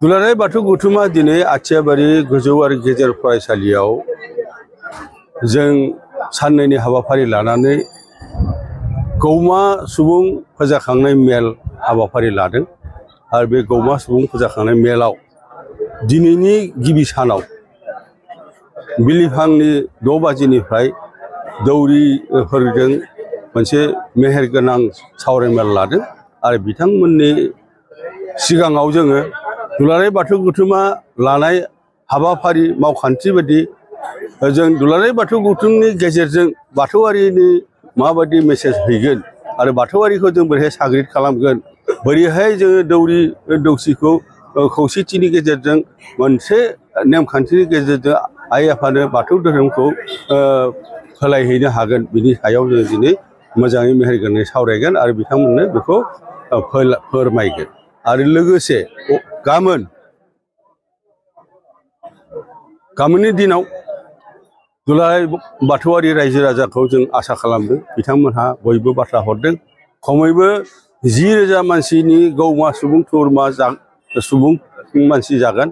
दुलाराय बाथौ गौथुमा दिनै आथियाबारि गोजौ आरो गेजेर फरायसालियाव जों साननैनि हाबाफारि लानानै गौमा सुबुं फोजाखांनाय मेल हाबाफारि लादों आरो बे गौमा सुबुं फोजाखांनाय मेलाव दिनैनि गिबि सानाव बिलिफांनि 6 बाजिनिफ्राय दौरिफोरजों मोनसे मेहेरगोनां सावरायमेल लादों आरो बिथांमोननि सिगाङाव जोङो दुलाराय बाथौ गौथुमा लानाय हाबाफारि मावखान्थि बायदि जों दुलाराय बाथौ गौथुमनि गेजेरजों बाथौआरिनि माबायदि मेसेज हैगोन आरो बाथौआरिखौ जों बोरैहाय साग्रिद खालामगोन बोरैहाय जोङो दौरि दौसिखौ खौसेथिनि गेजेरजों मोनसे नेमखान्थिनि गेजेरजों आइ आफानो बाथौ धोरोमखौ फोलायहैनो हागोन बिनि सायाव जों दिनै मोजाङै मेहेरगोनाङै सावरायगोन आरो बिथांमोननो बेखौ फोरमायगोन आरो लोगोसे गाबोननि दिनाव दुलाराय बाथौआरि रायजो राजाखौ जों आसा खालामदों बिथांमोनहा बयबो बाथ्रा हरदों खमैबो 10,000 मानसिनि गौमा सुबुं थुरमा सुबुं मानसि जागोन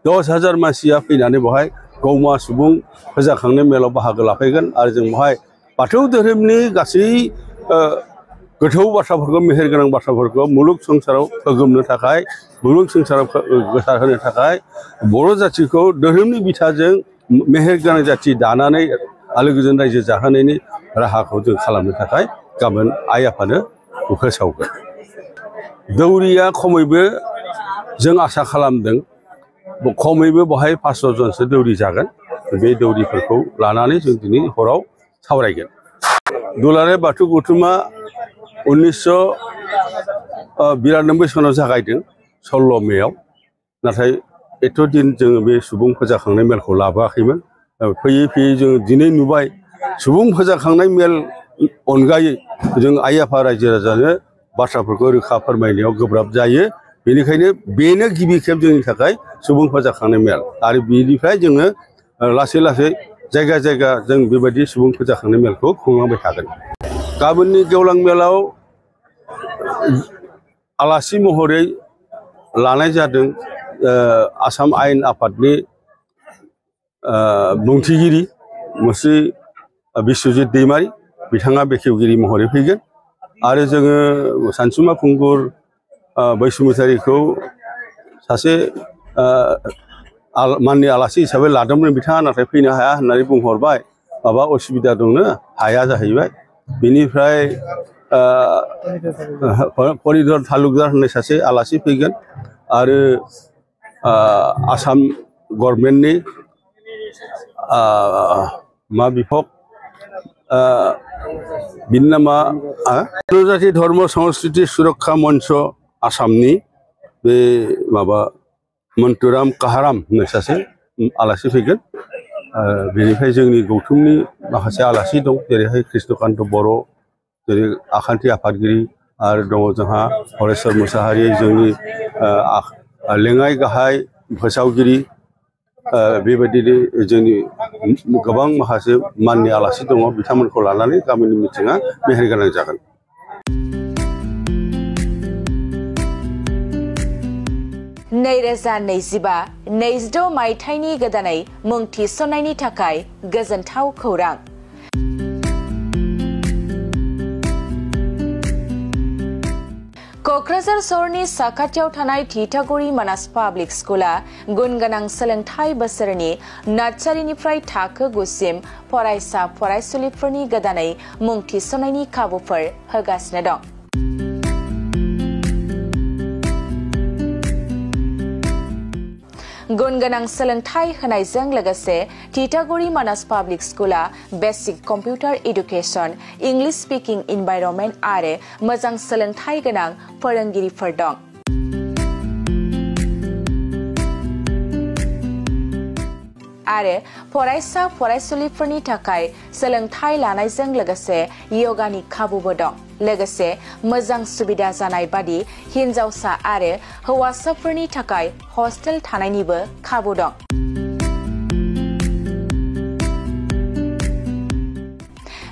10,000 मानसिया फैनानै बेवहाय गौमा सुबुं फोजाखांनाय मेलाव बाहागो लाफैगोन आरो जों बेवहाय बाथौ धोरोमनि गासै गोथौ बाथ्राफोरखौ मेहेरगोनां बाथ्राफोरखौ मुलुग संसाराव फोगोमनो थाखाय मुलुग संसाराव गोसारहोनो थाखाय बर' जाथिखौ धोरोमनि बिथाजों मेहेरगोनां जाथि दानानै आलो गोजोन रायजो जाहोनायनि राहाखौ जों खालामनो थाखाय गाबोन आइ आफानो फोसावगोन दौरिया खमैबो जों आसा खालामदों खमैबो बेवहाय 500 जनसो दौरि जागोन बे दौरिफोरखौ लानानै जों दिनै हराव सावरायगोन दुलाराय बाथौ गौथुमा 1992 सनाव जागायदों 16 मेयाव नाथाय एथ' दिन जोङो बे सुबुं फोजाखांनाय मेलखौ लाबोआखैमोन फैयै फैयै जोङो दिनै नुबाय सुबुं फोजाखांनाय मेल अनगायै जों आइ आफा रायजो राजानो बाथ्राफोरखौ रोखा फोरमायनायाव गोब्राब जायो बेनिखायनो बेनो गिबि खेब जोंनि थाखाय सुबुं फोजाखांनाय मेल आरो बेनिफ्राय जोङो लासै लासै जायगा जायगा जों बेबायदि सुबुं फोजाखांनाय मेलखौ खुंलांबाय थागोन गाबोननि गेवलां मेलाव आलासि महरै लानाय जादों आसाम आयेन आफादनि बुंथिगिरि मुस्रि बिस्वजित दैमारि बिथाङा बेखेवगिरि महरै फैगोन आरो जोङो सानसुमा खुंगुर बैसुमुतियारिखौ सासे माननि आलासि हिसाबै लादोंमोन बिथाङा नाथाय फैनो हाया होननानै बुंहरबाय माबा असुबिदा दंनो हाया जाहैबाय बिनिफ्राय फरिधर तालुकदार होननाय सासे आलासि फैगोन आरो आसाम गभर्नमेन्टनि मा बिफाग बिनि नामा जनजाति धर्म संस्कृति सुरक्षा मंच आसामनि बे माबा मन्टुराम काहाराम होननाय सासे आलासि फैगोन बेनिफ्राय जोंनि गौथुमनि माखासे आलासि दं जेरैहाय कृष्णकान्त बर' जेरै आखान्थि आफादगिरि आरो दङ जोंहा हरेश्वर मुसाहारि जोंनि लेङाइ गाहाय फोसावगिरि बेबायदिनो जोंनि गोबां माखासे माननि आलासि दङ बिथांमोनखौ लानानै गामिनि मिटिङा मेहेरगोनां जागोन नैरोजा 22 मायथाइनि गोदानै मुं थिसननायनि थाखाय गोजोनथाव खौरां क'क्राझार सहरनि साखाथियाव थानाय थिथागुरि मानास पाब्लिक स्कुला गुनगोनां सोलोंथाइ बोसोरनि नार्सारिनिफ्राय थाखो 9 सिम फरायसा फरायसुलिफोरनि गोदानै मुं थिसननायनि खाबुफोर होगासिनो दं गुनगोनां सोलोंथाइ होनायजों लोगोसे थिथागुरि मानास पाब्लिक स्कुला basic computer education English speaking environment आरो मोजां सोलोंथाइ गोनां फोरोंगिरिफोर दं आरो फरायसा फरायसुलिफोरनि थाखाय सोलोंथाइ लानायजों लोगोसे योगानि खाबुबो दं लोगोसे मोजां सुबिदा जानाय बादि हिन्जावसा आरो हौवासाफोरनि थाखाय हस्टेल थानायनिबो खाबु दं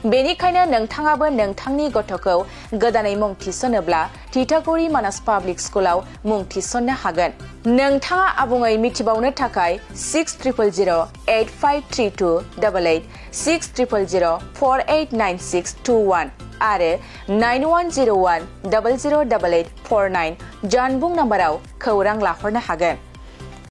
बेनिखायनो नोंथाङाबो नोंथांनि गथ'खौ गोदानै मुं थिसनोब्ला तितागुरि मानास पाब्लिक स्कुलाव मुं थिसननो हागोन। नोंथाङा आबुङै मिथिबावनो थाखाय 6000853288 6000489621 आरो 9101008849 जानबुं नाम्बाराव खौरां लाहरनो हागोन।